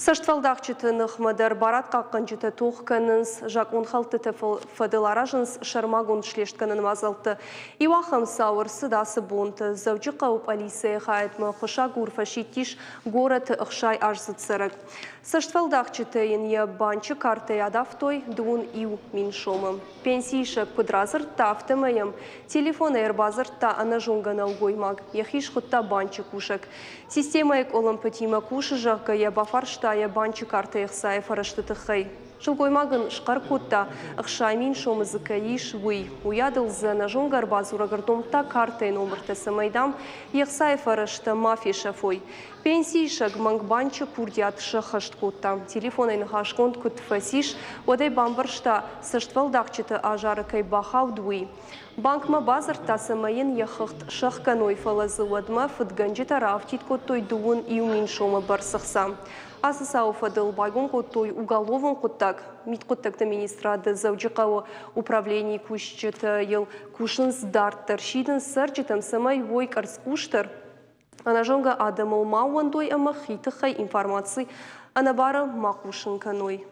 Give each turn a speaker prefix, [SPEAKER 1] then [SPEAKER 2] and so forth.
[SPEAKER 1] Цӕстфӕлдахджыты ныхмӕ дӕр барадхъахъхъӕнджытӕ тох кӕнынц, закъонхӕлдтыты фӕдыл аразынц сӕрмагонд слестгӕнӕн мадзӕлттӕ. Иу ахӕм цау ӕрцыд ацы бонты. Дзӕуджыхъӕуы пъӕлицӕйы хайадмӕ ӕххуысагур фӕсидтис горӕты 60 аздзыд цӕрӕг. Цӕстфӕлдахджытӕ йын йӕ банчы картӕй адавтой 21 000 сомы. Пенсиисӕг куыд радзырдта, афтӕмӕй йӕм телефонӕй ӕрбадзырдта ӕнӕзонгӕ нӕлгоймаг, йӕхи схуыдта банчы кусӕг. Системӕйы къуылымпытимӕ кусы, зӕгъгӕ йӕ бафарста йӕ банчы картӕйы ӕхцайы фӕрӕзты тыххӕй. Сылгоймаг ын схъӕр кодта, 60 000 сомы дзы кӕй ис, уый. Уыйадыл дзы ӕнӕзонгӕ ӕрбадзурӕг ӕрдомдта картӕйы номыртӕ, цӕмӕй, дам, йе хцайы фӕрӕзтӕ ма фесӕфой. Пенсиисӕг мӕнг банчы курдиат сӕххӕст кодта. Телефонӕй ныхасгонд куыд фӕцис, уӕд ӕй бамбӕрста, цӕстфӕлдахджыты азары кӕй бахауд, уый. Банкмӕ бадзырдта, цӕмӕй йын йӕ хыгъд сӕхгӕной, фӕлӕ дзы уӕдмӕ фыдгӕнджытӕ раафтид кодтой 21 000 сомы бӕрц ӕхца. Ацы цауы фӕдыл байгом кодтой уголовон хъуыддаг. Мидхъуыддӕгты министрады Дзӕуджыхъӕуы управленийы кусджытӕ йыл кусынц дарддӕр, сидынц цӕрджытӕм, цӕмӕй уой къӕрцхъусдӕр, ӕнӕзонгӕ адӕмыл ма ууӕндой ӕмӕ хи тыххӕй информаци ӕнӕбары ма хъусын кӕной.